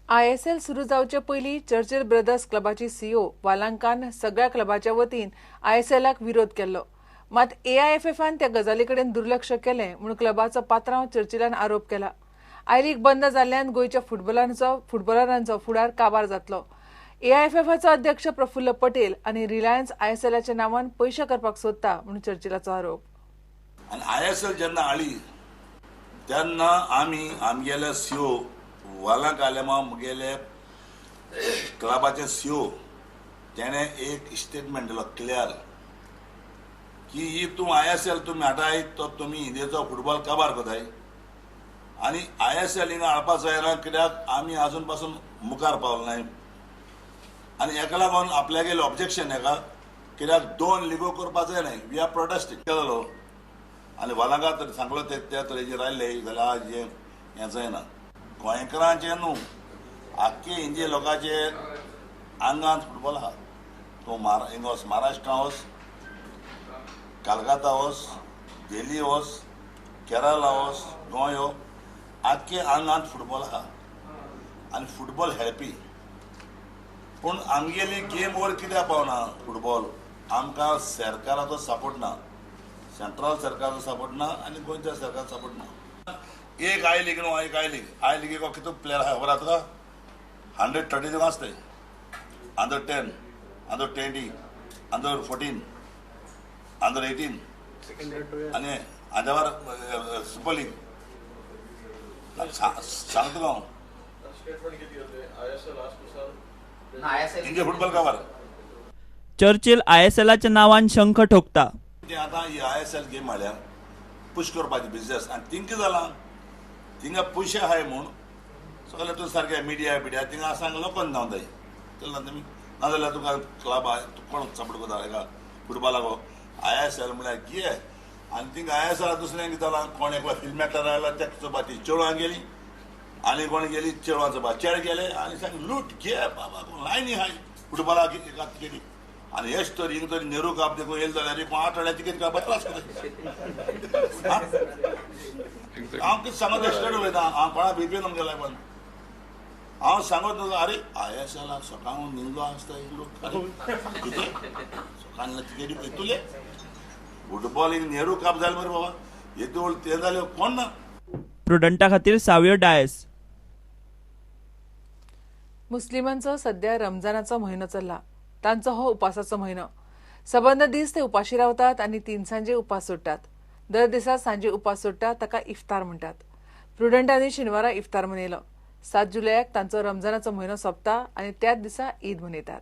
ISL सुरू जावचे पयलीं चर्चिल ब्रदर्स क्लबाची सीओ वालांकान सगळ्या क्लबाच्या वतीन आयएसएलाक विरोध केल्लो. मात एआयएफएफान त्या गजाली कडेन दुर्लक्ष केलें म्हूण क्लबाचो पात्रांव चर्चिलान आरोप केला. I league बंद जाल्ल्यान गोंयच्या फुटबॉलरांचो फुडार काबार जातलो. एआयएफएफाचो अध्यक्ष प्रफुल्ल पटेल आनी रिलायन्स आयएसएलाच्या नांवान पयशे करपाक सोदता म्हूण चर्चिलाचो आरोप. आनी आयएसएल जेन्ना हाडली तेन्ना आमी आमगेले सीओ वालांक आलेमा मुगेले क्लबाचे सीओ तेणें एक स्टेटमेंट दिलो क्लियर की ही तूं आयएसएल तुमी हाडाय तो तुमी इंडियेचो फुटबॉल काबार करताय आनी आयएसएल हिंगा हाडपा जायना कित्याक आमी आजून पासून मुखार पावले नाय आनी हेका लागून आपल्यागेले ऑब्जेक्शन हेका कित्याक दोन लिगो करपा जायना. We are protesting केलो आनी वालांका तर सांगलो ते त्या तरेचेर आयले जाल्यार आज हें जायना. गोंयकारांचें न्हू आख्खे इंडिये लोकांचे आंगांत फुटबॉल आहा. तूं हिंगा वच, महाराष्ट्रा वच, कलकत्ता वच, दिल्ली वच, केरला वच, गोंय यो, आख्खे आंगांत फुटबॉल आहा आनी फुटबॉल हेळपी. पूण आमगेली गेम वर कित्याक पावना फुटबॉल? आमकां सरकाराचो सपोर्ट ना, सेंट्रल सरकाराचो सपोर्ट ना आनी गोंयच्या सरकाराचो सपोर्ट ना. एक I league न्हू, एक I league, I लिगेक कितू प्लेयर आहा खबर आहा तुका? 132 आसताय, अंडर 10, अंडर 20, अंडर 14, अंडर 18 आनी हाज्या सुपर लीग. सांगता तुका हांव इंडिया फुटबॉल काबार. चर्चिल आयएसएलाच्या नांवान शंख ठोकता. ते आतां ही आयएसएल गेम हाडल्या पुश करपाची बिजनेस आनी तिंका जालां थिंगा पयशे आहाय म्हूण सगळें तूं सारकें मिडिया बिडिया थिंगा सांग लोकांक जावं जाय चलना तुमी, नाजाल्यार तुका क्लब आहा कोण सपोर्ट करता हेका फुटबॉलाक. आयएसएल म्हळ्यार कितें आनी थिंगा आयएसएल दुसरें कितें जालां, कोण एकलो फिल्म एक्टर आयलो तेका चोवपा ती चेडवां गेली आनी कोण गेली चेडवां चोवपा चेड गेले आनी सांग लूट घे बाबा लायनी आहाय फुटबॉलाक एका तिकेटी. आनी हेच तर हिंगा तर नेहरू कप देखून येयले जाल्यार कोण आठवड्या तिकेट काडपा त्रास करता. हांव कितें सांगत एक्सपेक्ट उलयता, हांव कोणा बिपी आमगेल्या पण हांव सांगत अरे आयएसएलाक सकाळ न्हिदलो आसता लोक कितें सकाळ तिकेटी येतले फुटबॉल हिंगा नेहरू कप जालें मरे बाबा येतूळ तें जालें कोण ना. प्रुडंटा खातीर सावियो डायस. मुस्लिमांचो सध्या रमजानाचो म्हयनो चल्ला. तांचो हो उपासाचो म्हयनो. सबंद दीस ते उपाशी रावतात आनी तिनसांजे उपास सोडटात. दर दिसा सांजे उपास सोडटात ताका इफ्तार म्हणटात. प्रुडंटांनी शेनवारा इफ्तार मनयलो. 7 जुलयाक तांचो रमजानाचो म्हयनो सोंपता आनी त्याच दिसा ईद मनयतात.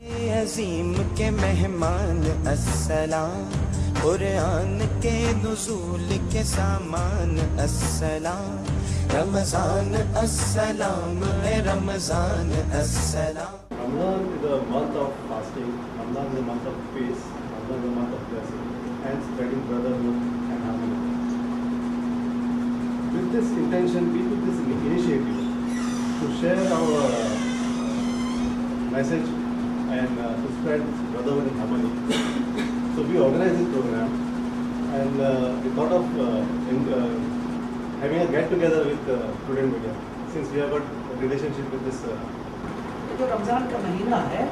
अजीम के मेहमान अस्सलाम, कुरान के नुज़ूल के सामान अस्सलाम, रमजान अस्सलाम रमजान अस्सलाम. Ramadan is a month of fasting, Ramadan is a month of peace, Ramadan is a month of blessing and spreading brotherhood and harmony. With this intention, we took this initiative to share our message and to spread brotherhood and harmony. So we organized this program and we thought of having a get together with Prudent Media, since we have got a relationship with this. जो रमज़ान का महीना है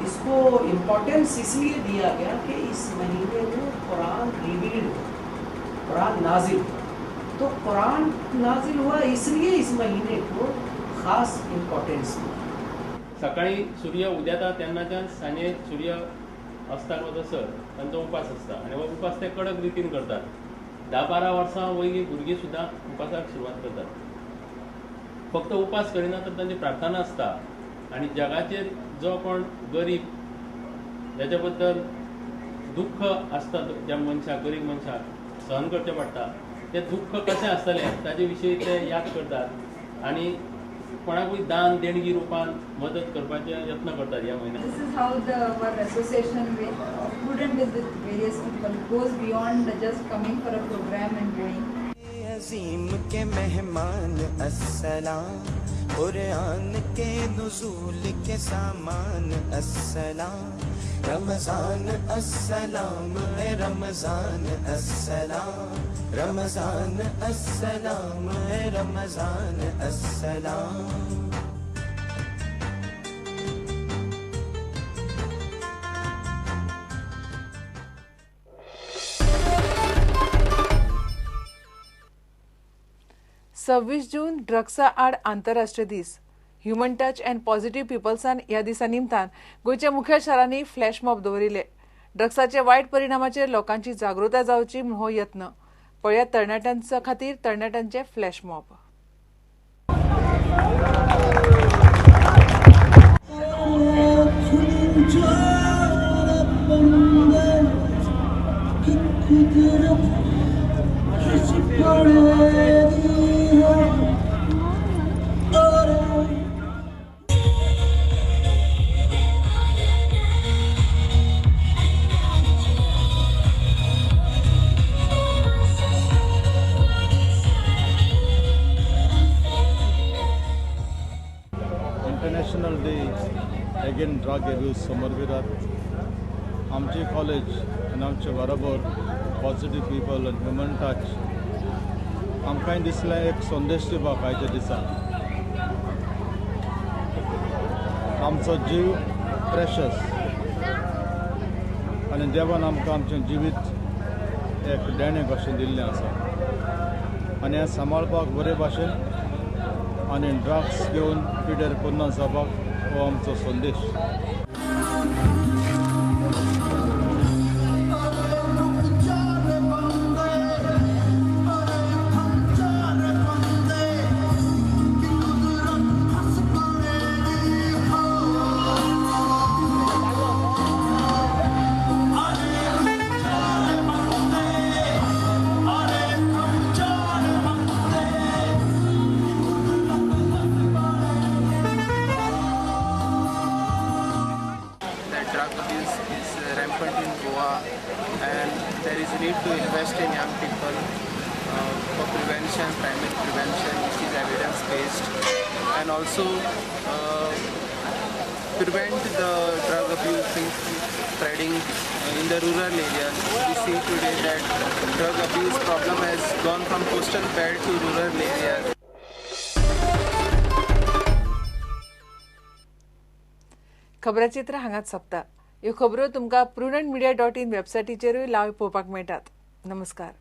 इसको importance इसलिए दिया गया कि इस महीने में Quran reveal हुआ, कुरान नाजिल हुआ। तो कुरान नाजिल हुआ इसलिए इस महीने को खास इम्पोर्टेंस दिया। सकाळी सूर्य उदेता तेन्नाच्यान सांजे सूर्य अस्ताक वचसर तांचो उपास आसता आनी हो उपास ते कडक रितीन करतात. 10-12 वर्सां वयलीं भुरगीं सुद्दां उपासाक सुरवात करतात. फक्त उपास करिना तर तांची प्रार्थना आसता आनी जगाचेर जो कोण गरीब जाच्या बद्दल दुख्ख आसता ज्या मनशाक गरीब मनशाक सहन करचें पडटा तें दुख्ख कशें आसतलें ताजे विशीं ते याद करतात आनी कोणाकूय दान देणगी रूपान मदत करपाचे यत्न करतात ह्या म्हयन्याक. This is how the our association with Prudent is with various people goes beyond just coming for a program and going. अजीम के मेहमान अस्सलाम, कुरान के नुज़ूल के सामान अस्सलाम, रमज़ान अस्सलाम रमज़ान अस्सलाम, रमज़ान अस्सलाम रमज़ान अस्सलाम। 26 जून ड्रग्सा आड आंतरराष्ट्रीय दीस। ह्युमन टच अँड पॉझिटिव्ह पिपल्सान ह्या दिसा निमतान गोंयच्या मुखेल शारांनी फ्लॅश मॉब दवरिल्ले। ड्रग्साचे वायट परिणामाचेर लोकांची जागृताय जावची म्हूण हो यत्न। पळयात तरणाट्यांच्या खातीर तरणाट्यांचे flash mob. International Day Against Drug Abuse समर्पितात आमची कॉलेज आनी आमचे बरोबर positive people and human touch आमकांय दिसलें एक संदेश दिवपाक आयच्या दिसा। आमचो जीव प्रेशस आनी देवान आमकां आमचें जिवीत एक देणें कशें दिल्लें आसा आनी हें सांबाळपाक बरे भाशेन आनी ड्रग्स घेवन पिड्यार करना जावपाक हो आमचो संदेश। Drug abuse is rampant in Goa, and there is a need to invest in young people for prevention, primary prevention, which is evidence based, and also prevent the drug abuse spreading in the rural areas. We see today that drug abuse problem has gone from coastal belt to rural areas. खबराचित्र हांगाच सोंपता। ह्यो खबरो तुमकां prudentmedia.in वेबसायटीचेरूय live पळोवपाक मेळटात। नमस्कार।